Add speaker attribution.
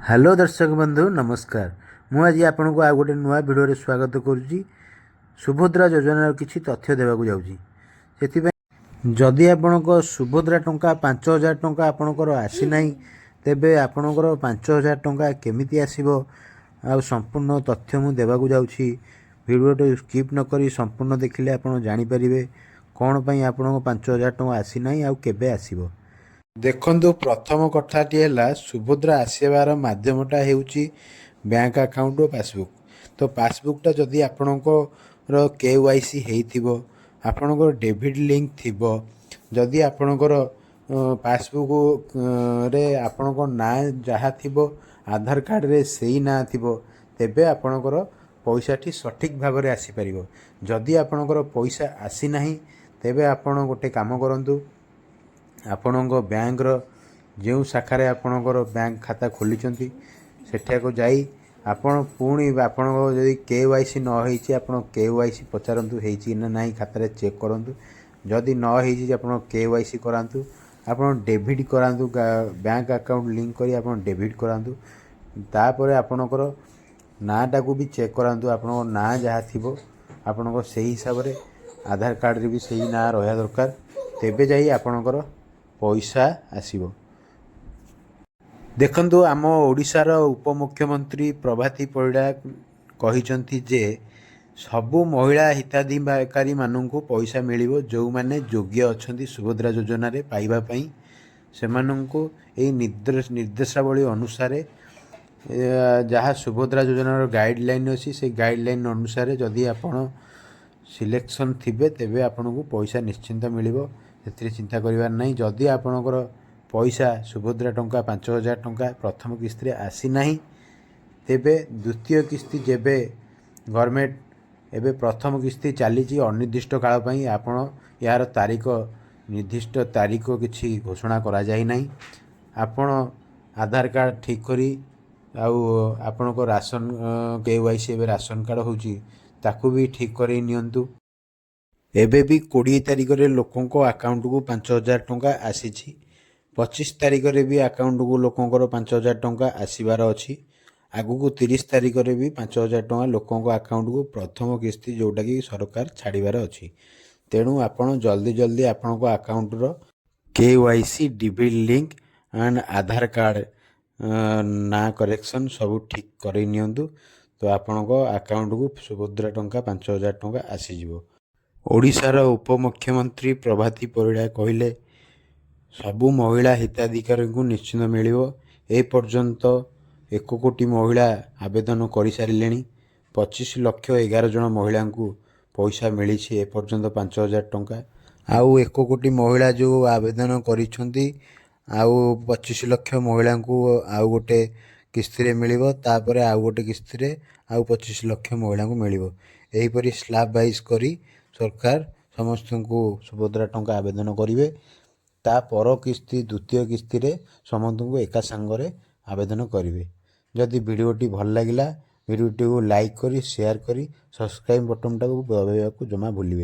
Speaker 1: Hello ଦର୍ଶକ ବନ୍ଧୁ, ନମସ୍କାର। ମୁଁ ଆଜି ଆପଣଙ୍କୁ ଆଉ ଗୋଟେ ନୂଆ ଭିଡ଼ିଓରେ ସ୍ୱାଗତ କରୁଛି। ସୁଭଦ୍ରା ଯୋଜନାର କିଛି ତଥ୍ୟ ଦେବାକୁ ଯାଉଛି। ସେଥିପାଇଁ ଯଦି ଆପଣଙ୍କ ସୁଭଦ୍ରା ଟଙ୍କା 5000 ଟଙ୍କା ଆପଣଙ୍କର ଆସିନାହିଁ, ତେବେ ଆପଣଙ୍କର 5000 ଟଙ୍କା କେମିତି ଆସିବ, ଆଉ ସମ୍ପୂର୍ଣ୍ଣ ତଥ୍ୟ ମୁଁ ଦେବାକୁ ଯାଉଛି। ଭିଡ଼ିଓଟି ସ୍କିପ୍ ନକରି ସମ୍ପୂର୍ଣ୍ଣ ଦେଖିଲେ ଆପଣ ଜାଣିପାରିବେ କ'ଣ ପାଇଁ ଆପଣଙ୍କ 5000 ଟଙ୍କା ଆସିନାହିଁ ଆଉ କେବେ ଆସିବ। ଦେଖନ୍ତୁ, ପ୍ରଥମ କଥାଟି ହେଲା, ସୁଭଦ୍ରା ଆସିବାର ମାଧ୍ୟମଟା ହେଉଛି ବ୍ୟାଙ୍କ ଆକାଉଣ୍ଟ ଓ ପାସବୁକ୍। ତ ପାସବୁକ୍ଟା ଯଦି ଆପଣଙ୍କର କେୱାଇସି ହେଇଥିବ, ଆପଣଙ୍କର ଡିବିଟି ଲିଙ୍କ ଥିବ, ଯଦି ଆପଣଙ୍କର ପାସବୁକ୍ ରେ ଆପଣଙ୍କ ନାଁ ଯାହା ଥିବ, ଆଧାର କାର୍ଡ଼ରେ ସେଇ ନାଁ ଥିବ, ତେବେ ଆପଣଙ୍କର ପଇସାଟି ସଠିକ୍ ଭାବରେ ଆସିପାରିବ। ଯଦି ଆପଣଙ୍କର ପଇସା ଆସିନାହିଁ, ତେବେ ଆପଣ ଗୋଟେ କାମ କରନ୍ତୁ। ଆପଣଙ୍କ ବ୍ୟାଙ୍କର ଯେଉଁ ଶାଖାରେ ଆପଣଙ୍କର ବ୍ୟାଙ୍କ ଖାତା ଖୋଲିଛନ୍ତି, ସେଠାକୁ ଯାଇ ଆପଣ ପୁଣି ଆପଣଙ୍କ ଯଦି କେୱାଇସି ନ ହେଇଛି, ଆପଣ କେୱାଇସି ପଚାରନ୍ତୁ ହେଇଛି ନା ନାହିଁ, ଖାତାରେ ଚେକ୍ କରନ୍ତୁ। ଯଦି ନ ହେଇଛି, ଆପଣ କେୱାଇସି କରାନ୍ତୁ, ଆପଣ ଡିବିଟି କରାନ୍ତୁ, ବ୍ୟାଙ୍କ ଆକାଉଣ୍ଟ ଲିଙ୍କ କରି ଆପଣ ଡିବିଟି କରାନ୍ତୁ। ତାପରେ ଆପଣଙ୍କର ନାଁଟାକୁ ବି ଚେକ୍ କରାନ୍ତୁ। ଆପଣଙ୍କ ନାଁ ଯାହା ଥିବ, ଆପଣଙ୍କ ସେଇ ହିସାବରେ ଆଧାର କାର୍ଡ଼ରେ ବି ସେଇ ନାଁ ରହିବା ଦରକାର। ତେବେ ଯାଇ ଆପଣଙ୍କର ପଇସା ଆସିବ। ଦେଖନ୍ତୁ, ଆମ ଓଡ଼ିଶାର ଉପମୁଖ୍ୟମନ୍ତ୍ରୀ ପ୍ରଭାତୀ ପରିଡ଼ା କହିଛନ୍ତି ଯେ ସବୁ ମହିଳା ହିତାଧିକାରୀମାନଙ୍କୁ ପଇସା ମିଳିବ। ଯେଉଁମାନେ ଯୋଗ୍ୟ ଅଛନ୍ତି ସୁଭଦ୍ରା ଯୋଜନାରେ ପାଇବା ପାଇଁ, ସେମାନଙ୍କୁ ଏଇ ନିର୍ଦ୍ଦେଶାବଳୀ ଅନୁସାରେ, ଯାହା ସୁଭଦ୍ରା ଯୋଜନାର ଗାଇଡ଼ଲାଇନ୍ ଅଛି, ସେଇ ଗାଇଡ଼ଲାଇନ୍ ଅନୁସାରେ ଯଦି ଆପଣ ସିଲେକ୍ସନ୍ ଥିବେ, ତେବେ ଆପଣଙ୍କୁ ପଇସା ନିଶ୍ଚିନ୍ତ ମିଳିବ। ସେଥିରେ ଚିନ୍ତା କରିବାର ନାହିଁ। ଯଦି ଆପଣଙ୍କର ପଇସା, ସୁଭଦ୍ରା ଟଙ୍କା 5000 ଟଙ୍କା ପ୍ରଥମ କିସ୍ତିରେ ଆସିନାହିଁ, ତେବେ ଦ୍ୱିତୀୟ କିସ୍ତି ଯେବେ ଗଭର୍ଣ୍ଣମେଣ୍ଟ, ଏବେ ପ୍ରଥମ କିସ୍ତି ଚାଲିଛି ଅନିର୍ଦ୍ଦିଷ୍ଟ କାଳ ପାଇଁ। ଆପଣ ଏହାର ତାରିଖ, ନିର୍ଦ୍ଦିଷ୍ଟ ତାରିଖ କିଛି ଘୋଷଣା କରାଯାଇ ନାହିଁ। ଆପଣ ଆଧାର କାର୍ଡ଼ ଠିକ୍ କରି ଆଉ ଆପଣଙ୍କ ରାସନ କେୱାଇସି, ଏବେ ରାସନ କାର୍ଡ଼ ହେଉଛି, ତାକୁ ବି ଠିକ୍ କରେଇ ନିଅନ୍ତୁ। ଏବେ ବି 20 ତାରିଖରେ ଲୋକଙ୍କ ଆକାଉଣ୍ଟକୁ 5000 ଟଙ୍କା ଆସିଛି। 25 ତାରିଖରେ ବି ଆକାଉଣ୍ଟକୁ ଲୋକଙ୍କର 5000 ଟଙ୍କା ଆସିବାର ଅଛି। ଆଗକୁ 30 ତାରିଖରେ ବି 5000 ଟଙ୍କା ଲୋକଙ୍କ ଆକାଉଣ୍ଟକୁ ପ୍ରଥମ କିସ୍ତି ଯେଉଁଟାକି ସରକାର ଛାଡ଼ିବାର ଅଛି। ତେଣୁ ଆପଣ ଜଲ୍ଦି ଜଲ୍ଦି ଆପଣଙ୍କ ଆକାଉଣ୍ଟର KYC, DBT link and Aadhaar card ନାଁ କରେକ୍ସନ୍ ସବୁ ଠିକ୍ କରେଇ ନିଅନ୍ତୁ, ତ ଆପଣଙ୍କ ଆକାଉଣ୍ଟକୁ ସୁଭଦ୍ରା ଟଙ୍କା 5000 ଟଙ୍କା ଆସିଯିବ। ଓଡ଼ିଶାର ଉପମୁଖ୍ୟମନ୍ତ୍ରୀ ପ୍ରଭାତୀ ପରିଡ଼ା କହିଲେ, ସବୁ ମହିଳା ହିତାଧିକାରୀଙ୍କୁ ନିଶ୍ଚିତ ମିଳିବ। ଏ ପର୍ଯ୍ୟନ୍ତ 1 କୋଟି ମହିଳା ଆବେଦନ କରିସାରିଲେଣି। 25 ଲକ୍ଷ 11 ଜଣ ମହିଳାଙ୍କୁ ପଇସା ମିଳିଛି ଏପର୍ଯ୍ୟନ୍ତ 5000 ଟଙ୍କା। ଆଉ 1 କୋଟି ମହିଳା ଯେଉଁ ଆବେଦନ କରିଛନ୍ତି, ଆଉ 25 ଲକ୍ଷ ମହିଳାଙ୍କୁ ଆଉ ଗୋଟେ କିସ୍ତିରେ ମିଳିବ। ତାପରେ ଆଉ ଗୋଟେ କିସ୍ତିରେ ଆଉ 25 ଲକ୍ଷ ମହିଳାଙ୍କୁ ମିଳିବ। ଏହିପରି ସ୍ଲାବ୍ ୱାଇଜ୍ କରି ସରକାର ସମସ୍ତଙ୍କୁ ସୁଭଦ୍ରା ଟଙ୍କା ଆବେଦନ କରିବେ। ତା ପର କିସ୍ତି, ଦ୍ୱିତୀୟ କିସ୍ତିରେ ସମସ୍ତଙ୍କୁ ଏକା ସାଙ୍ଗରେ ଆବେଦନ କରିବେ। ଯଦି ଭିଡ଼ିଓଟି ଭଲ ଲାଗିଲା, ଭିଡ଼ିଓଟିକୁ ଲାଇକ୍ କରି, ସେୟାର କରି, ସବସ୍କ୍ରାଇବ୍ ବଟନ୍ଟାକୁ ଦବାଇବାକୁ ଜମା ଭୁଲିବେ